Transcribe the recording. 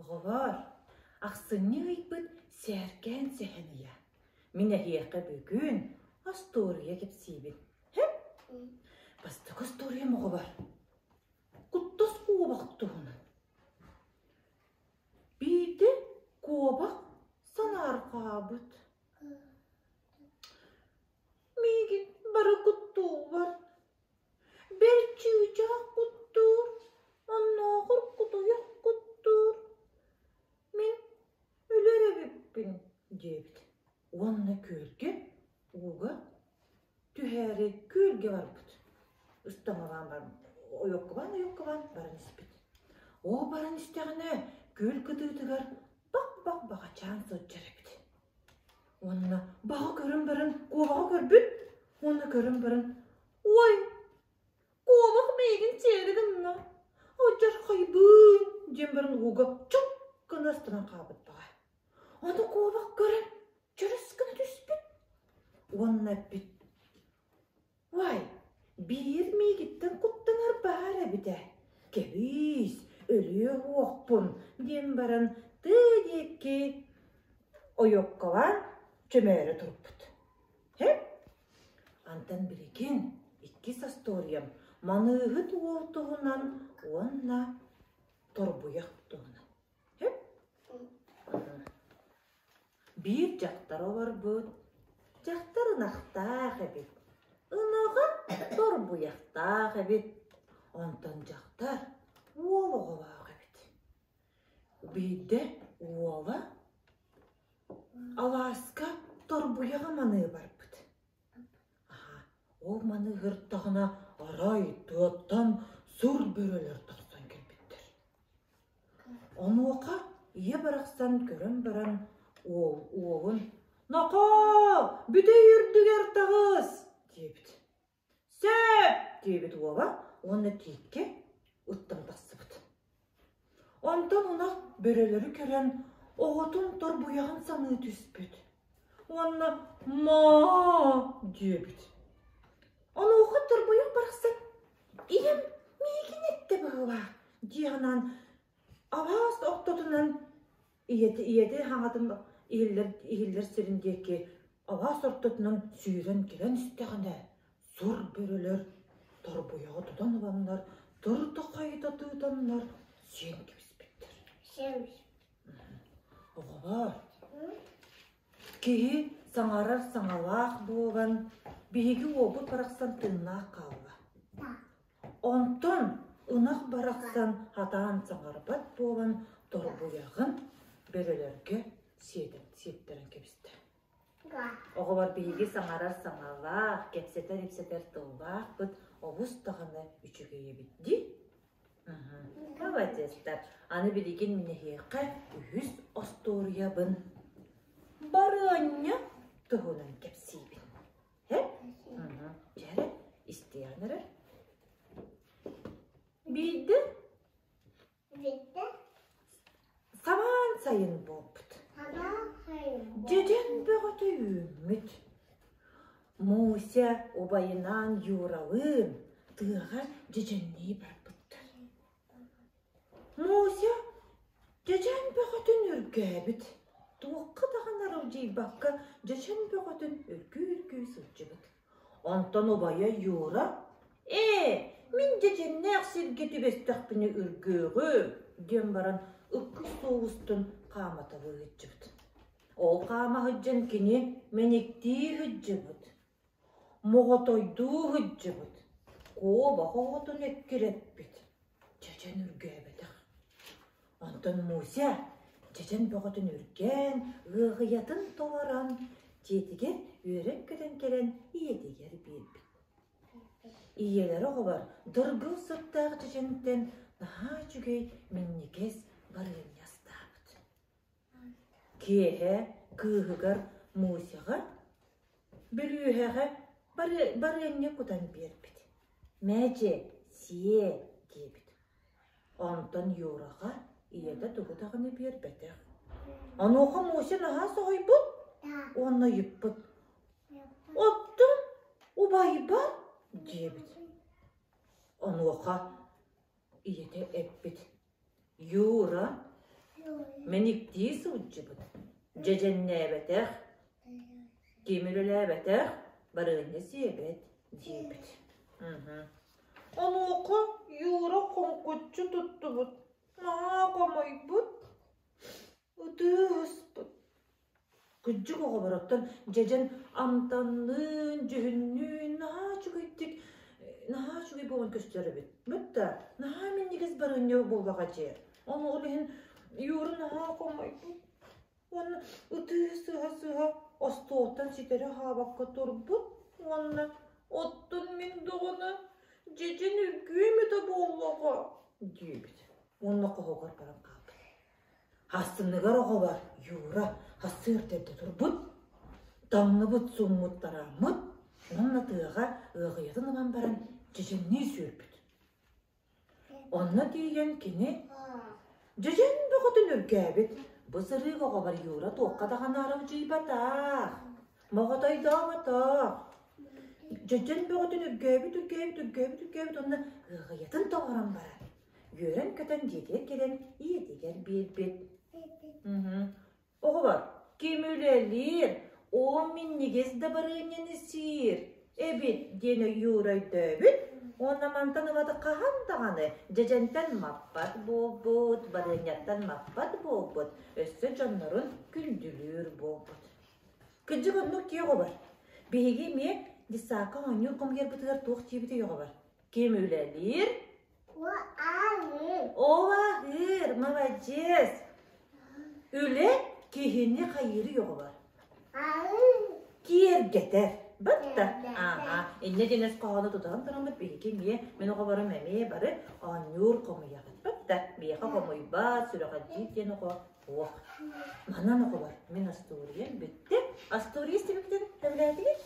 Оҕолоор, ахсынньы ыйбыт сээркээн сэһэн ыйа. Мин эһиэхэ бүгүн остуоруйа кэпсиибин. Һэ? Бастакы остуоруйам оҕобор. Куттас куобах туһунан. Биирдэ куобах санаарҕаабыт. Миигин бары куттууллар. Бэл чыычаах куттуур, оннооҕор кутуйах куттуур. Мин өлөр эбиппин диэбит уонна күөлгэ ууга түһээри күөлгэ барбыт. Ыстаҥалаан барбыт, ойоккубаан-ойоккубаан баран испит. Ол баран истэҕинэ күөл кытыытыгар бак-бак баҕачаан сылдьар эбит. Уонна баҕа көрөн баран куобаҕы көрбүт уонна көрөн баран «Ой, куобах миигин сиэри гынна, алдьархайбын» диэн баран ууга чук гына ыстанан хаалбыт баҕа. Ону куобах көрөн чөрөс гына түспүт уонна эппит Уай, биир миигиттэн куттанар баар эбит ээ, кэбиис, өлүө уохпун диэн баран тыа диэки ойуоккалаан чөмөөрө турбут. Һэ? Антон билигин иккис остуоруйам маныыһыт уол туһунан уонна торбуйах туһунан. Һэ? Биир дьахтар олорбут, дьахтар ынахтаах эбит, ынаҕа торбуйахтаах эбит, онтон дьахтар уол оҕолоох эбит. Биирдэ уола алааска торбуйаҕа маныы барбыт. Аһаа, ол маны ыһыртаҕына арай тыаттан сур бөрөлөр тахсан кэлбиттэр. Онуоха ийэ барахсан көрөн баран уол уолун «Нохоо, бүтэй үрдүгэр таҕыс!» диэбит. «Сөп!» диэбит уола уонна тииккэ ыттан тахсыбыт. Онтон ынах бөрөлөрү көрөн оҕотун торбуйаҕын саныы түспүт уонна «Маа!» диэбит. Онуоха торбуйах барахсан «Ийэм миигин эттэ быһыылаах» дии санаан алаас ортотунан ийэтэ ийэтэ хаҥатын иһиллэр иһиллэр сирин диэки алаас ортотунан сүүрэн кэлэн истэҕинэ сур бөрөлөр торбуйаҕы тутан ыланнар тырыта-хайыта тыытаннар сиэн кэбиспиттэр. Оҕолоор, киһи саҥарар саҥалаах буолан, биһиги уолбут барахсан тыыннаах хаалла. Онтон ынах барахсан хатаан саҥарбат буолан торбуйаҕын бөрөлөргө сиэтэн сиэттэрэн кэбистэ. Оҕолор биһиги саҥарар саҥалаах, кэпсэтэр-ипсэтэр тыллаахпыт олус даҕаны үчүгэй эбит дии. Молодецтар. Аны билигин мин эһиэхэ үһүс остуоруйабын барыанньа туһунан кэпсиибин. Һэ? Дьэ эрэ, истиэҕин эрэ. Биирдэ Биирдэ самаан сайын буолбут. Самаан сайын буолбут. Дьэдьэн бөҕөтө үүммүт. Муся убайынаан Юралыын тыаҕа дьэдьэннии барбыттар. Муся дьэдьэн бөҕөтүн үргээбит. Туохха даҕаны аралдьыйбакка дьэдьэн бөҕөтүн үргүү-үргүү сылдьыбыт. Онтон убайа Юра «Ээ, мин дьэдьэннээх сиргэ түбэстэхпинэ үргүөҕүм» диэн баран ыккыс суол устун хааматалыы сылдьыбыт. Ол хаама сылдьан кини мэниктии сылдьыбыт, моҕотойдуу сылдьыбыт, куобах оҕотун эккирэппит, дьэдьэн үргээбэтэх. Онтон Муся дьэдьэн бөҕөтүн үргээн, ыаҕыйатын толорон, дьиэтигэр үөрэн-көтөн кэлэн ийэтигэр биэрбит. Ийэлэрэ оҕолор дыргыл сыттаах дьэдьэнтэн наһаа үчүгэй минньигэс барыанньа астаабыт. Киэһэ кыыһыгар Мусяҕа бүлүүһэҕэ барыанньа кутан биэрбит. «Мээчэ, сиэ» диэбит. Онтон Юраҕа ийэтэ тугу даҕаны биэрбэтэх. Онуоха Муся наһаа соһуйбут уонна ыйыппыт: «Оттон убайбар?» диэбит. Онуоха ийэтэ эппит: «Юра, Мэниктии сылдьыбыт, дьэдьэннээбэтэх, ким үлэлээбэтэх, барыанньа сиэбэт диэбит. Онуоха Юра хоҥкуччу туттубут, наһаа хомойбут, ытыы ыспыт. Кырдьык оҕолороттон дьэдьэн амтанныын, дьүһүннүүн наһаа үчүгэйдик, наһаа үчүгэй буолан көстөр эбит. Бытта наһаа минньигэс барыанньа буоллаҕа дьиэ. Ону ол иһин Юра наһаа хомойбут. Уонна ытыы сыһа-сыһа остуолтан ситэри аһаабакка турбут уонна «Оттон мин даҕаны дьэдьэн үргүөм этэ буоллаҕа» диэбит. Уонна хоһугар баран хаалбыт. Астыныгар оҕолор Юра сарсыарда эрдэ турбут, таҥныбыт, сууммут, тарааммыт уонна тыаҕа ыаҕыйатын ылан баран дьэдьэннии сүүрбүт. Онно тиийэн кини дьэдьэн бөҕөтүн үргээбит. Бу сырыыга оҕобор Юра туохха даҕаны аралдьыйбатах, моҕотойдооботох. Дьэдьэн бөҕөтүн үргээбит, үргээбит, үргээбит, үргээбит уонна ыаҕыйатын тоҥорон баран Үөрэн-көтөн дьиэтигэр кэлэн ийэтигэр биэрбит. Оҕолор, ким үлэлиир, ол минньигэс да барыанньаны сиир эбит диэн Юра өйдөөбүт уонна мантан ылата хаһан даҕаны дьэдьэнтэн маппат буолбут, барыанньаттан маппат буолбут, өссө дьоннорун күндүлүүр буолбут. Кырдьык оннук дии оҕолор. Биһиги эмиэ детсадка оонньуур хомуйарбытыгар туох диибитий оҕолор? Ким үлэлиир, Ол аһыыр, маладьыас. Үлэ киһини хайыыры оҕолор. Киэргэтэр. Бытта. Ааһа. Инньэ диэн өс хоһоону тутуһан тураммыт биһиги эмиэ мин оҕолорум эмиэ бары оонньуур хомуйаҕыт. Бытта. Биһиэхэ хомуйбат, сүрэҕэлдьиир диэн оҕо суох. Манан оҕолор мин остуоруйам бүттэ. Остуоруйа истибиккитин сөбүлээтигит?